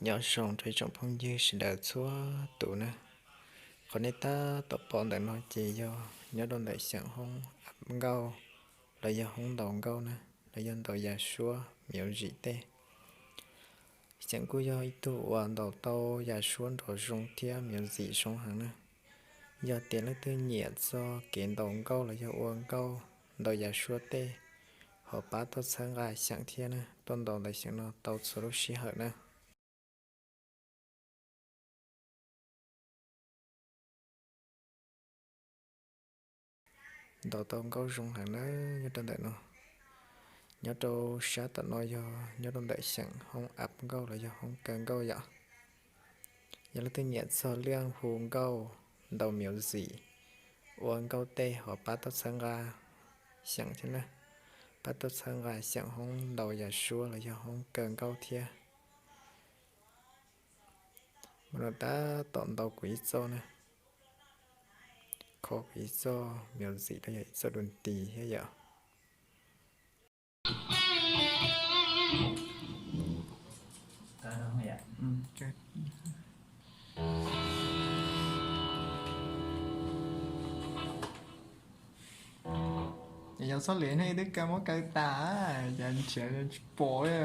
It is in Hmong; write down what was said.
Nyob zoo rau ib tsoom phooj ywg sawv daws txhua tus na. Qhov nej tab tom pom ntawm no ces yog nyob rau ntawm xeem hoob ua nkauj los yog hoob ntaus nkauj na, los yog ntaus yas suab music tej. Xeem kuj yog ib tug uas ntaus tau yas suab nrov zoo thiab music zoo heev na. Yog tias leej twg nyiam txog kev ntaus nkauj los yog ua nkauj, ntaus yas suab tej, ho pab tuaj txhawb nqa xeem thiab na, tuaj ntaus ntawm xeem no tau txhua lub sij hawm na. Ntaus tau nkauj zoo heev na, nyob rau ntawm no. Nyob rau sab tom no yog nyob rau ntawm xeem hoob ua nkauj los yog hoob kaw nkauj yom. Yog leej twg nyiam txog lub hu nkauj, ntaus music, ua nkauj tej ho pab tuaj txhawb nqa xeem thiab na, pab tuaj txhawb nqa xeem hoob ntaus yas suab los yog hoob kaw nkauj thiab. Mas no tab tom ntaus kuv ib txoj na, kho kuv ib txoj music los yog ib txoj dun tis thiab yom. Ces yog txhob liam ne, twb kaw muab kaw tas, cas nrhiav tsis pom li.